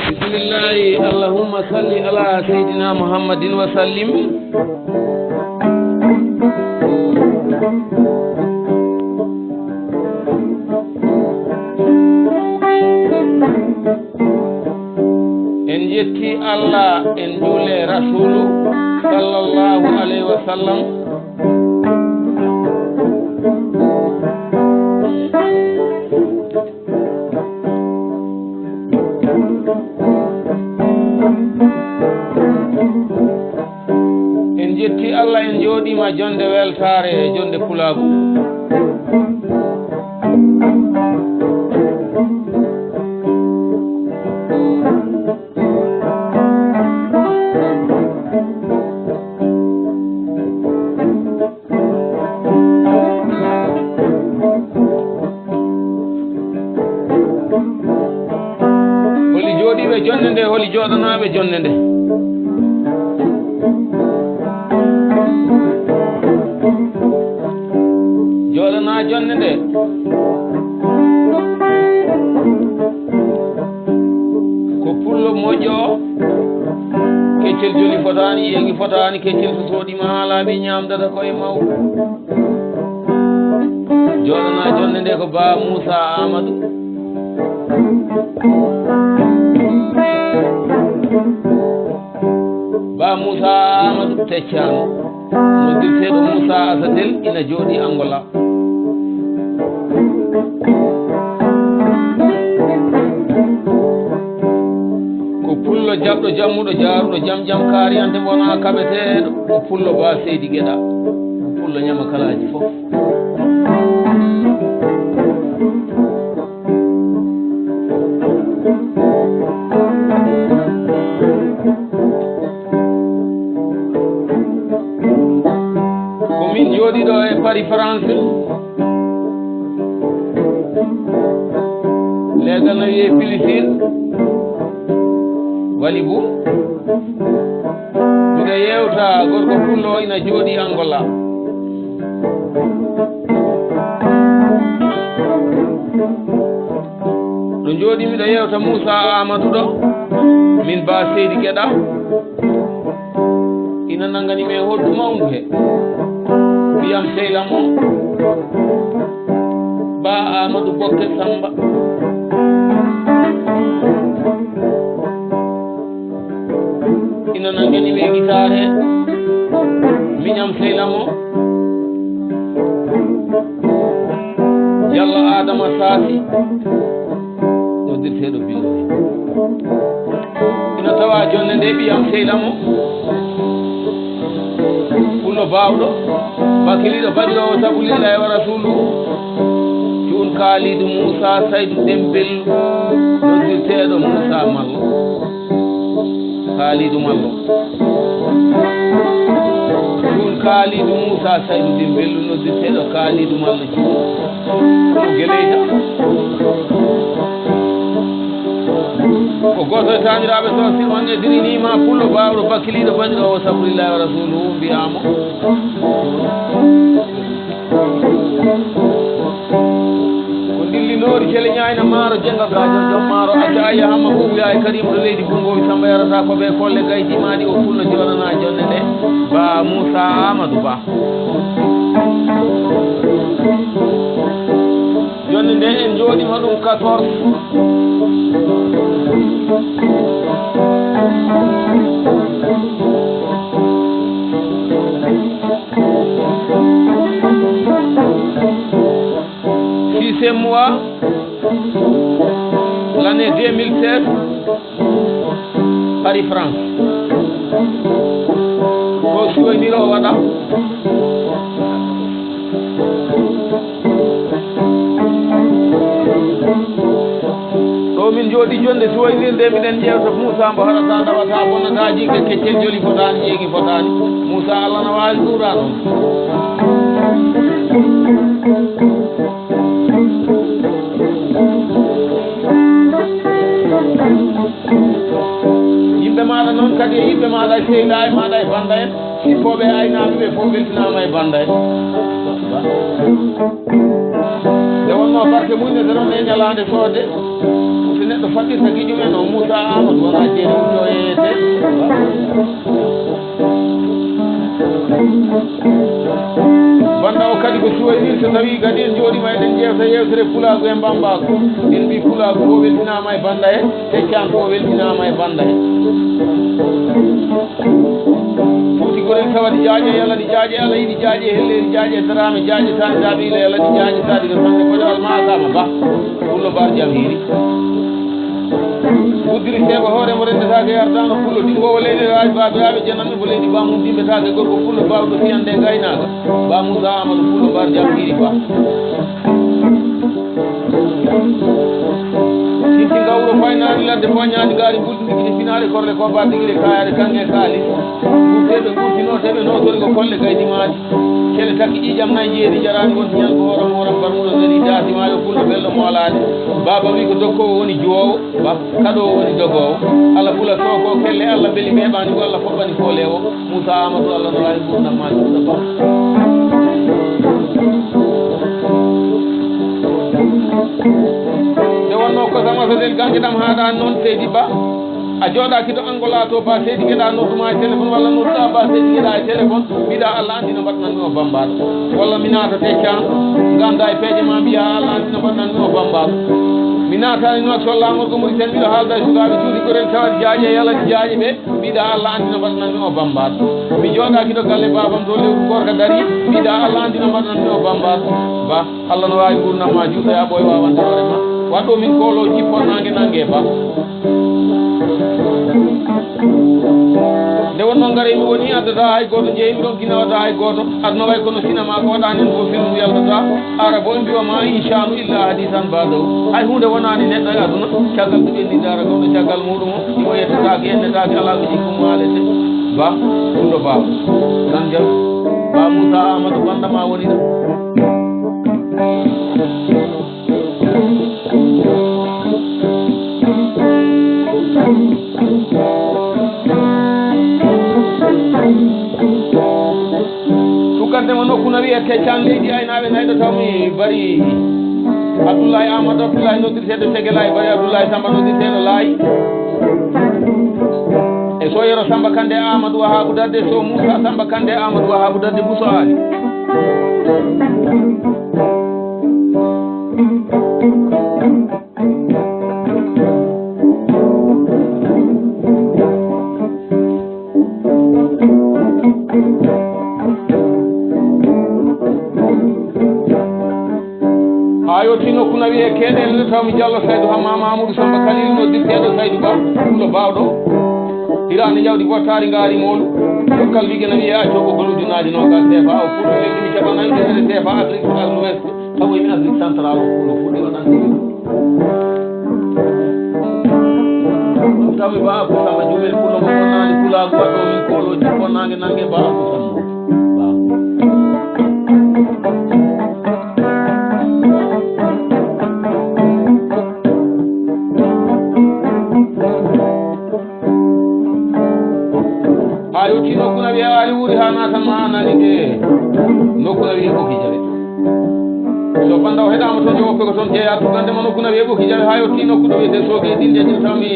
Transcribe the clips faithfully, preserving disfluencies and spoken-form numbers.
Bismillahi, allahumma salli ala sayyidina Muhammadin wa sallim. En jetti Allah, en juule Rasulu sallallahu alayhi wa sallam. En jetti Allah, en jooɗiima jonde weltaare, jonde pulaagu. Holi jooɗiiɓe jonnde nde, holi jooɗanaaɓe jonnde nde? Jooɗanaa jonnde nde. Ko pullo moƴƴo, keccel joli fotaani, yeegi fotaani, keccel so soodii ma haa laaɓi ñaamdata ko e mawɗo. Jooɗanaa jonnde nde ko Ba Muusa Aamadu. Ba Muusa Aamadu Teccaano, noddirteeɗo Muusa Asatel, ina jooɗii Angola. Ko pullo jaɓɗo jammuɗo jaaruɗo jam jam kaariyante wonaa kaɓeteeɗo. Ko pullo Ba Seydi Geɗa. Ko pullo ñamakalaaji fof. Ko min jooɗiiɗo e Paris, France. Leegal no wiyee Pilisir, Wali Bum. Miɗo yeewta gorko pullo ina jooɗii Angola. Ɗo njooɗii miɗo yeewta Muusa Aamadu ɗo, min Ba Seydi Geɗa. Ina nanngani mi e holɗo mawndu he. Ɓiyam sehil am o, Ba Aamadu Bokke Samba. Ina nanngani mi e gitaare he. Miñam sehil am o, Yalla Adama Saasi, noddirteeɗo Billo. Ina tawa jonnde nde ɓiyam sehil am o, pullo baawɗo, bakiliiɗo baɗiroowo sabu lillahi wa rasulu, cuun Kaalidu Muusa Saydu Dembel, noddirteeɗo Muusa Mallo. Kaalidu Mallo. Ɗum Kaalidu Muusa Saydu Dimbellu, noddirteeɗo Kaalidu Mallo Cuun. Ko Geleyta. Ko gooto e taaniraaɓe to, si on eddiriniima pullo baawɗo bakkiliiɗo baɗiroowo sabu lillahi wa rasuluhu, mbiyaamo. Ko ndillinoori cele ñaayna maaro, jennga gaajo joom maaro, acca ayya hamma huuya e Karimu ɗo leydi Bumboowi Samba yarata ko ɓe kolle gay jimaaɗi o pullo jooɗana jonne ɗe. Ba Muusa Aamadu Ba. Jonne nde en njooɗima ɗum quatorze. Sixième mois, l'année deux mille seize, Paris, France. Ko suwayniro o waɗa. Ɗo min njooɗi jonde suwaynirde, miɗen ƴeewta Muusa mbo harata, dawata, bonata, jikke keccel joli fotaani, jeegi fotaani. Muusa, Allah no waawi ɗuura noon. Noon kadi e yimɓe maaɗa, e sehilaaɓe maaɗa, e bannda en, sippooɓe e aynaaɓe ɓe fof mbeltinaama e bannda en. Nde wonnoo barke mum ne, so ɗon e ñalaande soodde, so neɗɗo faɗɗirta giƴum en, o Muusa Aamadu, wonaa jeeri wujjoo e yeete. Bannda o kadi ko suwaynir, so tawii kadi en njooɗiima eɗen njeewta yeewtere pulaagu e mbammbaagu. En mbii pulaagu ko weltinaama e bannda he, Teccaan ko weltinaama e bannda he. Fuuti gorel tawat jaaƴe, yalani jaaƴe, Alla yiɗi jaaƴe, helleeri jaaƴe, daraame jaaƴe, taani daaɓe ila yalani jaaƴe, taani ko tande ko almaakaama ba. Pullo Bar Jam hiiri. Uddiri seeɓa hoore mo renndetaake yardaano pullo dimboowo leyɗe raaj baabiraaɓe jananɓe mo leydi ba mum dimbetaake gorko pullo baawɗo fiyande e ngaynaaka. Ba Muusa Aamadu pullo Bar Jam hiiri ba. Sinti ngawro faynaari ladde boñaani ngaari mbuldi ndigiti finaare korle ko ba digire kaayaare kaŋŋe kaalis. Guurteeɓe guurtinooteeɓe nootori ko kolle gaydi maaji. Kele takki ƴiiƴam nayi jeeri jaraani wonti ñan ko horam horam barmuɗo gari daasi maayo pullo belɗo moolaade. Baaba wi ko dokkoowo woni juwoowo, ba kaɗoowo woni dogoowo. Alla fula sooko kelle, Alla mbeli meeɓaani ko Alla foɓɓani kooleewo. Muusa Aamadu, Alla no waawi nguurndam maa juuɗo ba. Nde wonnoo kosam asaden gañge ɗam haaɗaani noon seydi ba. A jooɗaaki to Angola to ba seydi geɗa nodduma e téléphone walla nodduɗa ba seydi geɗa e téléphone mbiɗa Allah anndi no mbaɗnanmi o bambaaɗo. Walla mi naata Teccaan ganda e peeje ma mbiya Allah anndi no mbaɗnanmi o bambaaɗo. Mi naatani noon so laamorgo Mauritanie mbiɗo haalda e sukaaɓe cuuɗi gorel tawat jaaƴe yalati jaaƴe ɓe mbiɗa Allah anndi no mbaɗnanmi o bambaaɗo. Mi jooɗaaki to galle baabam to lewru gorka dari mbiɗa Allah anndi no mbaɗnanmi o bambaaɗo. Ba. Allah no waawi nguurndam ma juuɗe a ɓooy waawande hoore ma. Waɗɗo min koolo jippo nange nange ba. Nde wonnoo ngara mi woni addata hay gooto, jeyi mi ɗon gina waɗata hay gooto. Aduna way kono sinama ko waɗaani en fof filmu yaltata. Ara bo en mbiwa ma inshanu illa hadisan badaw. Hay huunde wonaani neɗɗo e aduna. Caggal so ɓenni dara goɗɗo caggal muɗum o. Imo yettataake, yennetaake, alaa ko jikku mo haalete. Ba, ɗum ɗo baaw. Nan jam. Ba Moussa Amadou Banda ma woni ɗo. Sukkantema nokku na wiyete Can leydi aynaaɓe nayɗo tawmi bari Abdoulaye Amadou Abdoulaye noddirteeɗo Tege Laay bari Abdoulaye Samba noddirteeɗo Laay. E so Yero Samba Kande Amadou Wahabu Dadde so Moussa Samba Kande Amadou Wahabu Dadde Bousso Ali. Haa yottii nokku na wiyee Keeɗen, le tawmi Jallo Saydu Hamma Mamadou Samba Khalil noddirteeɗo Saydu Ba, Pullo Baawɗo. Hiraande jawdi bottaari ngaari moolu. Dokkal Wige na wiyee accoo ko gol ujunnaaji noogaas seefa o fuɗɗo lelɗini capanɗe nayi ujunere seefa Afrique à l'Ouest. Tawi mi Afrique Central o fuɗɗo fuɗɗi waɗande. Ɗum tawi Ba Abdou Samba Jumel Pullo mo bonnaani pulaagu waɗɗo min koolooji bonnaange nannge Ba Abdou Samba. Ba. Haa yottii nokku na wiyee Aali Wuuri haa naatan ma a nani de. Nokku na wiyee Ɓoki Jawe. So Bandaw heɗaama toon, yo woppe ko toon jeyaa. Tugande mo nokku na wiyee Ɓoki Jawe haa yottii nokku ɗo wiyetee Sooge Dinde, ƴettami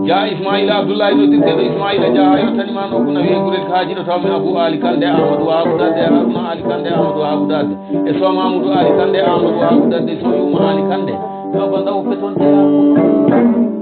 Jaa Ismaila Abdullahi noddirteeɗo Ismaila Jaa haa yottani ma nokku na wiyee Gurel Kaaji ɗo tawmi Abu Ali Kande Amadou Wahabu Dadde, Haruna Ali Kande Amadou Wahabu Dadde. E so Mamoudou Ali Kande Amadou Wahabu Dadde, so Yuma Ali Kande. Yo Bandaw woppe toon jeyaa.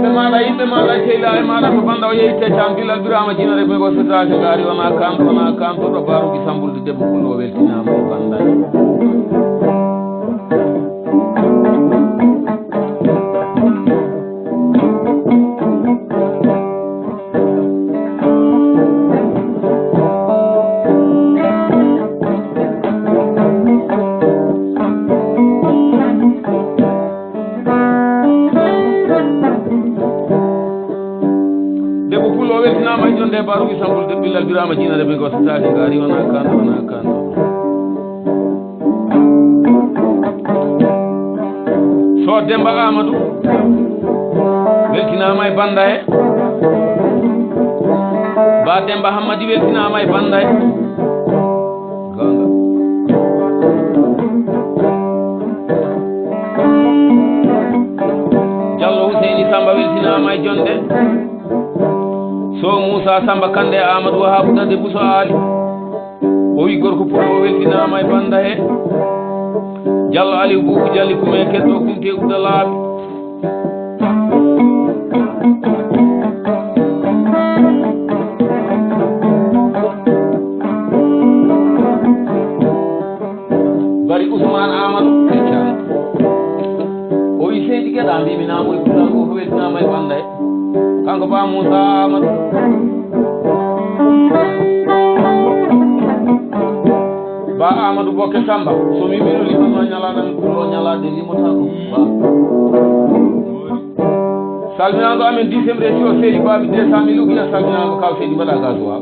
Ɓe maaɗa, yimɓe maaɗa, ceyla e maaɗa to Bannda o yehi Teccaan Bilal Biraama Jina Rebe Go Sitaake Ngaari, wona kanto, wona kanto, ɗo Baaruki Sambulde debbo pullo o weltinaama e Bannda. Debbo pullo o weltinaama e jonde e Baaruki Sambulde Bilal Biraama Jina Rebe Go Sitaake Ngaari, wona kanto, wona kanto. So Demba Amadou weltinaama e Bannda he. Ba Demba Hammadi weltinaama e Bannda he. Goonga. Jallo Huseyni Samba weltinaama e jonde. So Moussa Samba Kande Amadou Wahabu Dade Bousso Ali. O wi gorko pullo o weltinaama e Bannda he. Jallo Aliou Boubou Dialli Kume Keddo Kumte Udda Laaɓi. Bari Ousmane Amadou Keccaan. O wi seydi Geɗa mbimi naamo e pullal o ko weltinaama e Bannda he. Kanko Ba Moussa Amadou. Ba Amadou Bokke Samba, so mi wino limanma ñalaaɗo mi pullo ñalaaɗo limota ko. Ba. Salminaango amen dixième région Seydi Babi deux cent mille ugiya, salminaango kaw Seydi mbaɗa gasoil.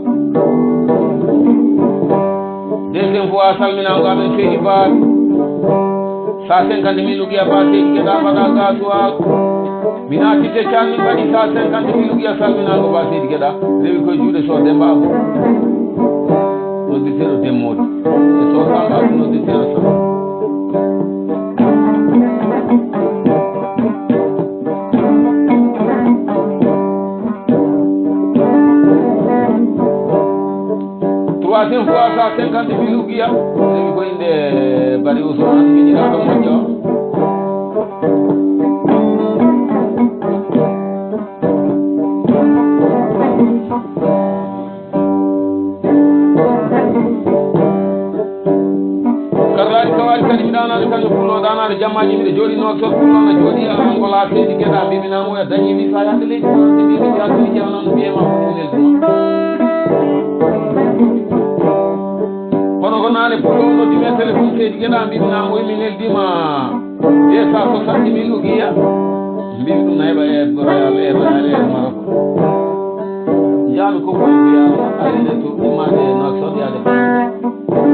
Deuxième fois salminaango amen Seydi Babi. Sa cinquante mille ugiya ba Seydi Geɗa mbaɗa gasoil. Mi naati Teccaan min mbaɗi sa cinquante mille ugiya, salminaango ba Seydi Geɗa. Rewi koye juuɗe so Demba Abou. Noddirteeɗo Demmoodi. E so Samba Abou noddirteeɗo Samba. Troisième fois, sa cinquante mille ugiya. Rewi ko innde Bari Ousmane, miñiraaɗo moƴƴo. Karlaaɗi kawaali kadi mi ɗaanaade, kañum pullo ɗaanaade jammaaji, miɗo jooɗi Nouakchott, pullo na jooɗi Angola, Seydi Geɗa, mbimi naamo oya dañi visa yahde leydi France, mbimi jaati mi jahano no mbiyema fof mi neldi ma. Kono ko naane pullo o noddi mi e téléphone, Seydi Geɗa, mbimi naamo oya mi neldi ma deux cent soixante mille ugiya. Mbimi ɗum na heɓa e Royal Air, Royal Air Maroc. Njaami ko koye mbiya arine to ummaade Nouakchott yaade Fatick.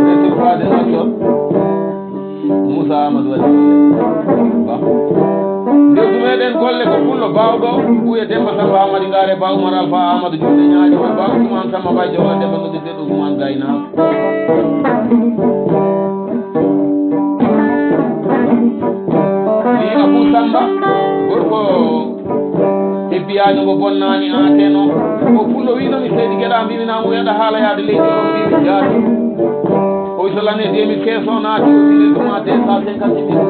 Retour faade Nouakchott. Moussa Amadou waɗi golle. Ba. Ndewtu meɗen golle ko pullo baawɗo. Ɓuye Demba Samba Amadou Ngare, Ba Oumar Alpha Amadou Juulde Ñaajo, Ba Ousmane Samba Ba Jola Demba no de Ousmane Gayna. Ni Abou Samba, gorko e biyaani mo bonnaani aan teno. Ko pullo wiino mi Seydi Geɗa mbimi naamo yaɗa haala yaade leydi o mbimi jaati. O wi so l'année deux mille quinze o naati o sini duma deux cent cinquante mille.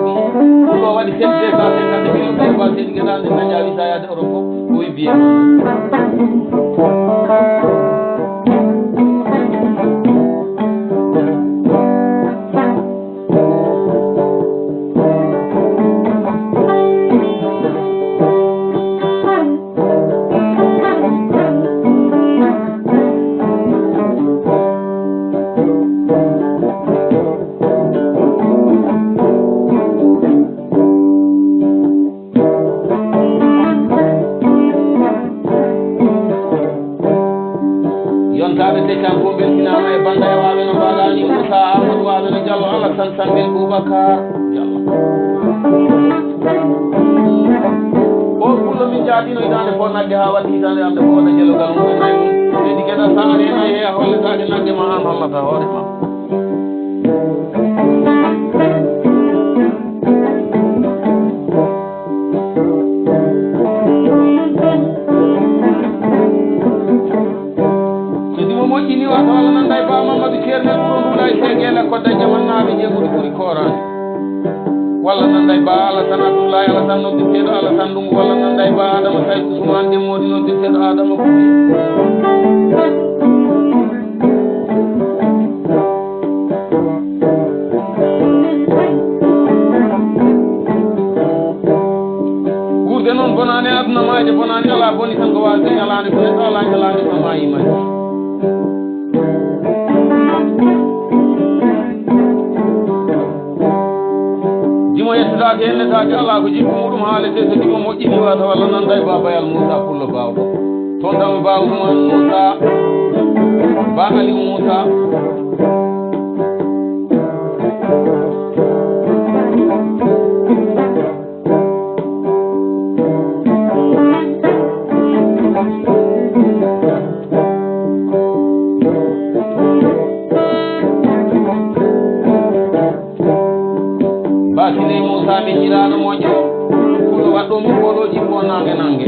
Pullo waɗi sept deux cent cinquante mille mbi ba Seydi Geɗa nde naña visa yaade Europe fof. O wi biye. Yontaaɓe Teccaan fof mbeltinaama e Bannda e Waaweno Mbaalaani, Moussa Amadou Waaweno Diallo, Alassane Sambel Boubacar Diallo. O pullo min jaadino hitaande fof nagge haa waɗi hitaande am nde ko waɗa jelogal mum e nayi mum. Seydi Geɗa sa areena he a holletaake nagge ma an hollata hoore ma. So dimo moƴƴini waɗa walla nanda e Ba Mamadou Ceerno Wuro Ndula e Seegeela ko daña man naaɓe jeeguɗi ɓuri kooraani. Walla nanday ba Alasan Abdullahi Alasan noddirteeɗo Alasan Ndungu, walla nanday ba Adama Saydu Usman Demmoodi noddirteeɗo Adama Kuuye. Wuurde noon bonaani aduna, maaje bonaani, alaa boni tan ko waasde ñalaande, ko neɗɗo alaa ñalaande, ko maayi maayi. Dimo yettataake, hennetaake, alaa ko jikku muuɗum haaletee, so dimo moƴƴini, wata walla nanday ba Bayal Muusa Pullo Baawɗo. Toon tan mi ba Usman Muusa, ba Ali Muusa. Basiley Muusa miñiraaɗo moƴƴo, pullo waɗɗo min koolooji ko naange naange.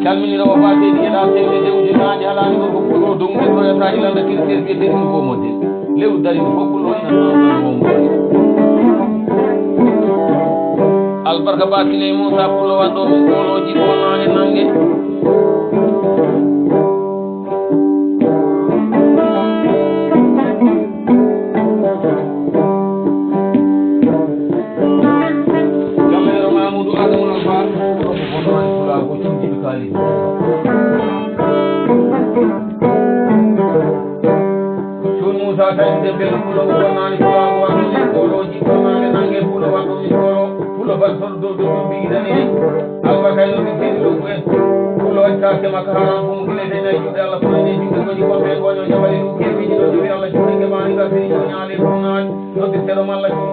Calminiroowo Basiley eɗa sewde dew junaaji halaani ɗum ko pullo dow min royata ilanda kirkir biyete ɗum ko model. Lewru darino fof pullo ina ɗon ɗon wongo. Albarka Basiley Muusa pullo waɗɗo min koolooji ko naange naange. Gammere Mamoudou Adama Alpha, ko bonnoani pulaagu cuuɗiiɗo kaalidu. Cuun Muusa tawi de bel pullo bonnaani pulaagu waɗɗo min koolooji bonnaani nange pullo waɗɗo min koolo pullo bal sol dow dow ɗum bigi dani. Albarka yo min seedi lowgu en. Pullo waɗi taake makka haram ko mo gile de nayi juuɗe Allah kono ne juuɗe goji ko ɓe goño jabali ɗum keɓiji ɗo jowi Allah juuɗe keɓaani ka seni joñaali ɗum naani. Noddirteɗo malla ɗum.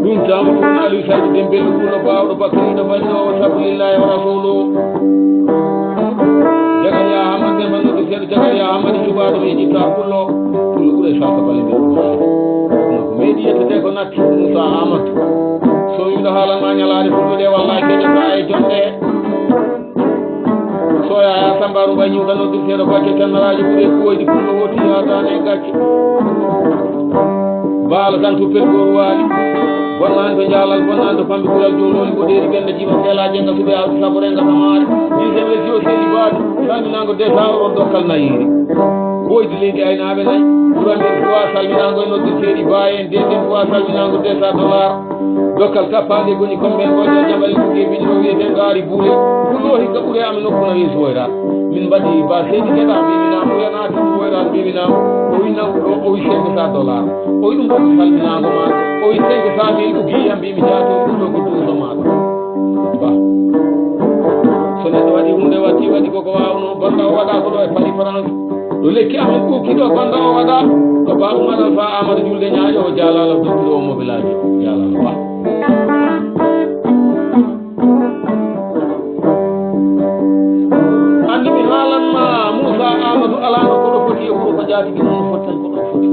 Ɗum tama ɗum Aliou Sadio Dembel, wuro baawɗo bakkoriiɗo baɗiroowo sabu lillahi wa rasulu. Jakariya Hamad Demba noddu seeɗa Jakariya Hamad Cubaɗo e Jitta Pullo. Pullo ɓure salka bale nder. Kono ko meɗi yettete ko natti Moussa Amadou. So wiɗo haalama ñalaade fulɓe ɗe wallahi keɗe sa e jonde. Soya ya Samba Ruba ñiwta noddu seeɗa bakke cannaraaji ɓure kuwoyɗi pullo woti yardane gacce. Baala tan tuppel gooru waali. Bonnani to jaalal, bonnani to fambi kulal jololi, woɗeeri ɓenda jiima seela jenga suɓe awdi sabo renga samaare. Ɗi sebe si o seeli baadi, salminango desa o dokkal nayiri. Koydi leydi aynaaɓe nayi. Premier fois salminango e noddirteeɗi baaye en, deuxième fois salminango desa dollar. Dokkal tappaande goni komben goƴa jaɓal ɗuɗe biɗiro wiyeten gaari buule. Kullo hikka ɓure amin nokku na weesu woyra. Min mbaɗi ba seydi keɗa mbimi na ɓure na tigi woyra mbimi na. O wi nawɗo o wi cinq cent dollar. O wi ɗum ɗo salminaango ma. O wi cinq cent mille uggi yam mbimi jaato ɗum ɗo ko duuso ma. Ba. So neɗɗo waɗi hunde watti waɗi koko waawno banda o waɗa ko ɗo e Paris France. Ɗo lekki amin ɓuuki ɗo banda o waɗa. Ko ba Umar Alfa Amadou Julde Ñaajo o jaalala dottiro o mobilaaji. Jaalala ba. Anndi mi haalanma Muusa Aamadu alaano ko ɗo foti e wuro ko jaatigi mum foti tan ko ɗo foti.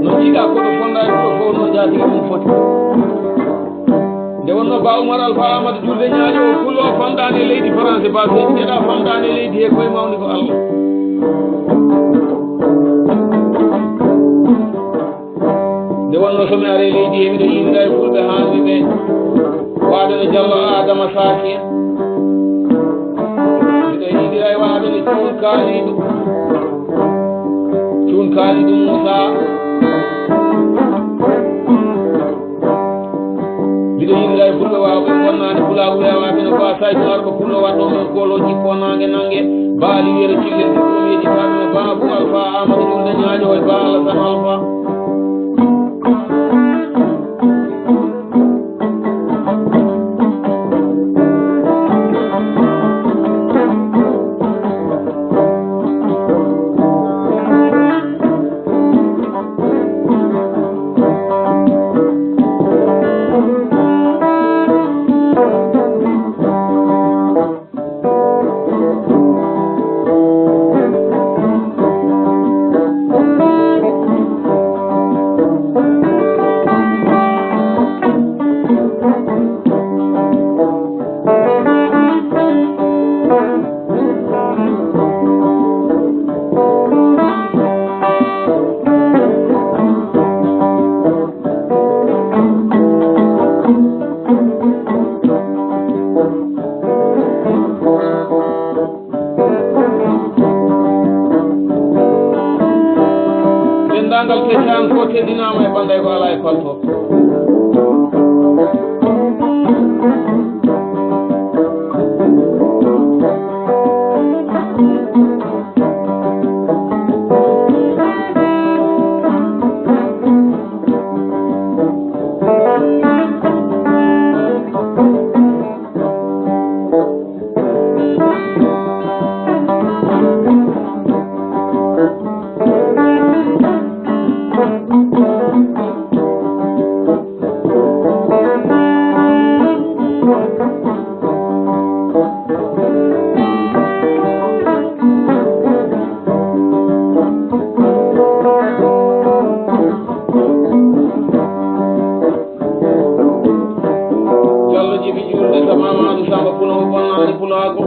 No jiiɗa ko ɗo fonda e wuro fof no jaatigi mum foti. Nde wonno ba Umar Alfa Aamadu Julde Ñaajo o kullo famɗaani e leydi Faranse ba seydi jeɗa famɗaani e leydi he koye mawni ko Allah. Nde wonno so mi ari e leydi he miɗo yiɗira e fulɓe haanɓe ɓe. Waade no Jallo Adama Saaki en. Miɗo yiɗira e waade no Cuun Kaalidu. Cuun Kaalidu Muusa. Miɗo yiɗira e fulɓe waawɓe wonnaani pulaagu weewaaɓe no ba Saydu Arɗo pullo waɗɗo men kooloo jippo naange naange. Baali wiyere cillel ɗum yeji kaaɓe no baabu Alfa Amadou Julde Ñaajo e ba Alasan Alfa. Denndaangal Tecaan ko teddinaama e Banday ko alaa e palto. Jallo jibi juulde to Mamadou Samba Pulo mo bonnaani pulaagu.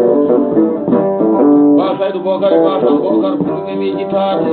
Ba Saydu Bokar, Ba Samba Bokar, Pulo memi jitaade.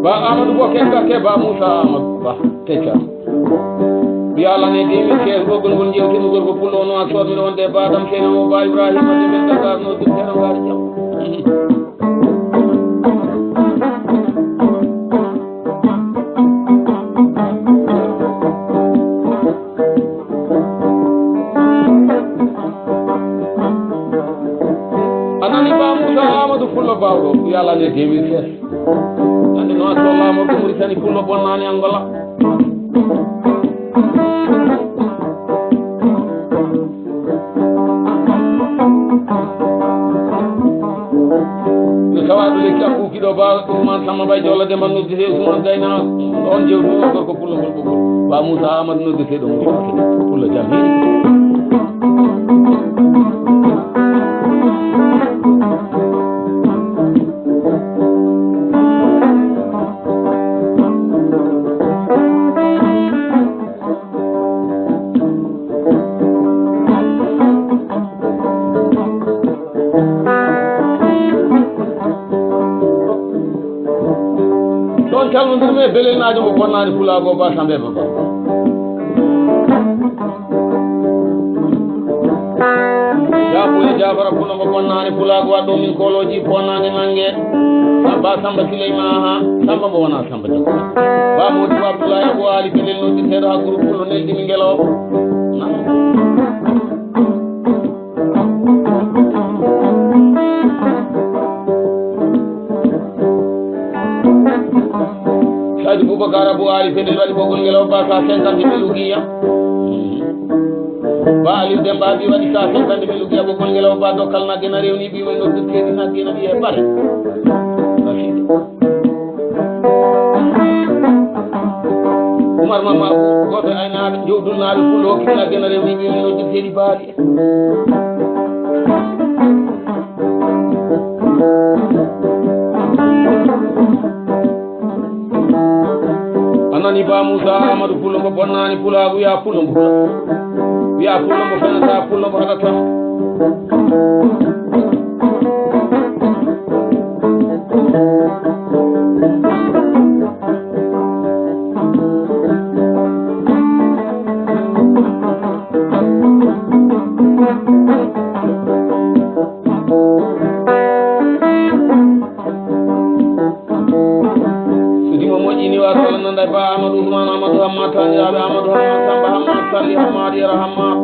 Ba Amadou Boke Kake, Ba Moussa Amadou Ba Keca. Ɓiya Alla ne demi ke ɓoggol ngol jewtimi gorko pullo no a soodmi ɗo wonde Ba Dam Seyna mo Ba Ibrahima de ɓe Dakar no dum teno ngaari jam. A nani Ba Moussa Amadou Pullo Bawɗo, yalane deux mille seize. Nani noon so Laamorgo Mauritanie Pullo bonnaani Angola. No tawa ɗo lekki am ɓuuki ɗo Ba Ousmane Samba Bay Jolla Demba noddetee Ousmane Gayna. Ɗoon jewtu o gorko Pullo ngol ɓoggol. Ba Moussa Amadou noddetee ɗo Moussa Pullo jam hiiri. Ɗoon calmondirmi e belelnaajo mo bonnaani pulaagu o Ba Sambe Baba. Jaabuuli Jaafara Pullo mo bonnaani pulaagu waɗɗo min koolooji bonnaani nannge. Ba Samba Sileyma, aha, Samba mo wonaa Samba Jaw. Ba Modibo Abdoulaye Abou Ali pelel noddirteeɗo haa groupe Pullo neldimi Ngelooba. Sadio Boubacar Abou Ali pelel waɗi ɓoggol Ngelooba cent cinquante mille ugiya. Ba Aliou Demba Abi waɗi cent cinquante mille ugiya ɓoggol Ngelooba dokkal nagge na rewni ɓiy men noddirteeɗi nagge na wiye bare. Umar Mama Gobe aynaaɓe jowdulnaaɓe Pullo kina gena rewni ɓe min noddirteeɗi baali. Ni Ba Moussa Amadou Pullo mbo bonnaani pulaagu, wiya Pullo mbo. Wiya Pullo mbo fenata, Pullo mbo haɗata. So dimo moƴƴini, wato Allah nanda e Ba Amadou Ousmane Amadou Hammat, taaniraaɓe Amadou Hammat, Samba Hammat, Salli Hammat, Yero Hammat.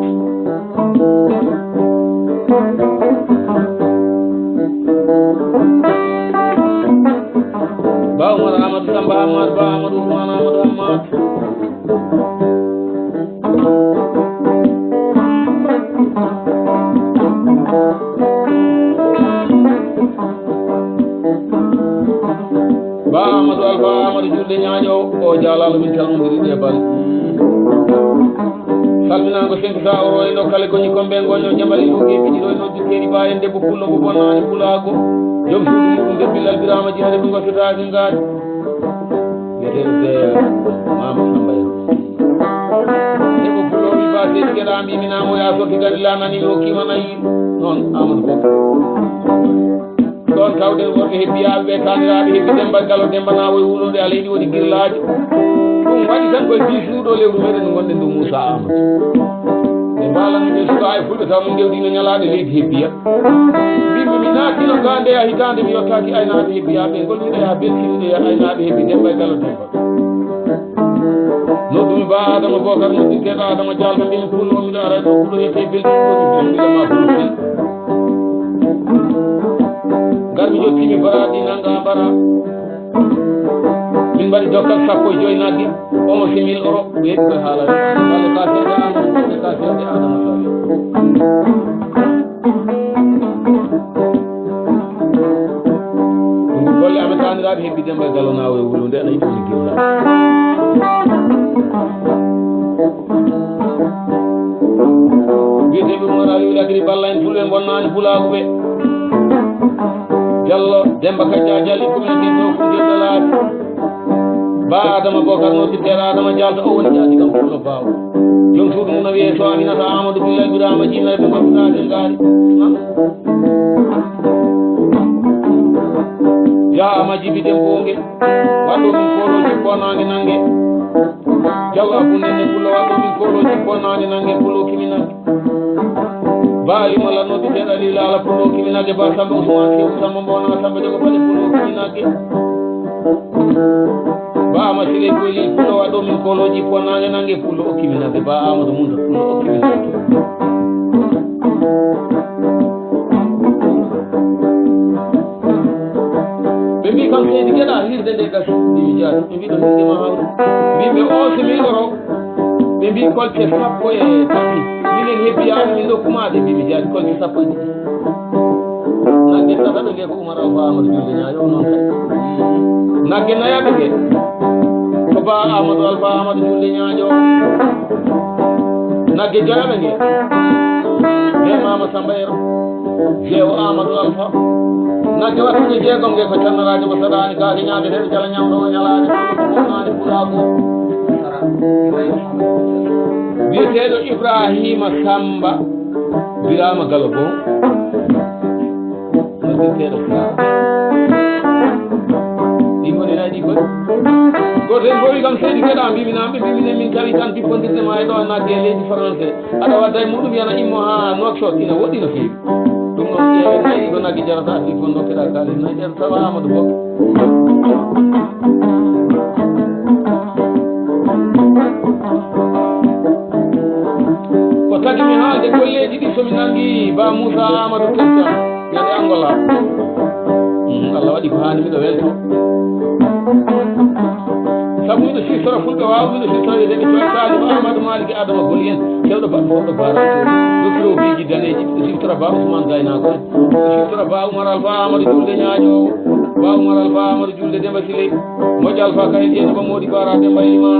Ba Umar Amadou Samba Hammat, Ba Amadou Ousmane Amadou Hammat. Ba Amadou Alfa Amadou Julde Ñaajo, o jaalaalo, min calmondiri ɗe bal. Salminaango senki sa o roy no kale goñi kombe goño jamali ɗo geɓi ɗiɗo no dikeri ba en debbo pullo mo bonnaani pulaago. Jom suudu muɗum debbi lalbiraama jihade ɗum wattataake ngaari. Wiyeteeɗo de Mama Samba Yero. Debbo pullo mi ba sey geɗa mbi mi namo ya sorti gadi lanani mo kima nayi. Noon Amadou Bob. Ɗoon tawɗen worɓe hebbiyaaɓe ɓe, taaniraaɓe hebbi Demba Galo, Demba Naawo e wulunde, aleydi woni girlaajo. Ɗum waɗi tan koye dix suuɗo lewru meɗen ngonɗen ɗo Moussa Amadou. Ɓe mbaalani ɓe suka ay fulɓe taw min ngewdino ñalaande leydi hebbiya. Mbimmi mi naatino ga nde a hitaande mi yottaaki aynaaɓe hebbiyaaɓe, ngol miɗo yaha belkini ɗo yaha aynaaɓe hebbi Demba e Galo Demba. Noddumi Ba Adama Bokar, noddirteeɗo Adama Diallo, mbimi pullo miɗo ara ɗo kuɗo yette belkini ɗo mi bismilla ma fulfil. Ngar mi jottimi baraɗi nanga bara. Min mbaɗi dokkal sappo e joyi nagge, onze mille euro, ɓe heɓi koye haalani. Kale ka seede Adama, kale ka seede Adama Sall. Ɗum ko golle amen taaniraaɓe heɓi Demba Galo Naawo e wulunde, ana yiɗi woni gilla. Wiyeteeɓe Umar Aliou Lagiri Balla en fulɓe bonnaani pulaagu ɓe. Jallo Demba Kajja Jali ko men ɗin ɗo ko joɗɗo laabi. Ba Adama Bokar noddirteeɗo Adama Jalto o woni jaati kam pullo baawo. Jom suudu mum no wiyee so Aminata Amadou Bilal Birama Jimere ɓe mbaɗi Sadio Ngari. Jaa ama jibi dem bonge. Waɗɗo min koolooji bonnaange nannge. Jallo Abou Nene pullo waɗɗo min koolooji bonnaange nannge pullo kiminange. Baali mala noddi ten Ali Laala pullo kiminange ba Samba Ousmane Sew Samba Mbona Samba Jogo Bale pullo kiminange. Ba ama Sile Koyli pullo waɗɗo min koolooji bonnaange nannge pullo o kiminange ba Amadou Munda pullo o kiminange. Ɓe mbi kam seydi geɗa hirde nde gasi. Mbimi jaati. Ɓe mbi ɗo hirde ma hawri. Mbimi o so mi oro. Ɓe mbi kolte sappo e tati. Minen hebbiyaɓe min ɗo kumaɗe. Mbimi jaati kolte sappo e tati. Nagge tata ɓe nge ko Umar Alfa Amadou Julde Ñaajo noon kay. Nagge nayaɓe nge ko Ba Amadou Alfa Amadou Julde Ñaajo. Nagge joyaɓe nge. Be Mama Samba Yero. Jeewo Amadou Alfa. Nagge wattude jeegom nge ko cannaraajo ko saɗaani kaake ñaameteeɗo jala ñamɗo o ñalaani ko wonnaani pulaagu. Biyeteeɗo Ibrahima Samba Birama Galo Bon. Noddirteeɗo Fula. Ɗi ngoni nayi ɗi koy. Gooto en mbowi kam seydi geɗa mbimi namɓe mbimi ne min tawi tan bippondirde ma e ɗo a nagge e leydi français. Aɗa wadda e muɗum yana immo ha Nouakchott, ina woɗɗi no feewi. Ɗum noon ƴeewe nayi ko nagge jarata ɗi fof dokkeɗa kaalis nayi ƴeew tawa Amadou Bokke. Ko tagi mi haalde golleeji ɗi so mi nangi Ba Moussa Amadou Kessa. Ñande Angola. Mm, Allah waɗi ko haani miɗo welto. Sabu miɗo siftora fulɓe waaw, miɗo siftora wiyeteeɓe Coy Salim Amadou Malick Adama Boli en. Kewɗo baɗɗo hoɗɗo baaraji. Docteur o biiji daneeji. Miɗo siftora Ba Ousmane Gaynako en. Miɗo siftora Ba Oumar Alpha Amadou Julde Ñaajo. Ba Oumar Alpha Amadou Julde Demba Siley. Moƴƴo Alpha Kayel Jeeno Ba Modi Bara Demba Elima.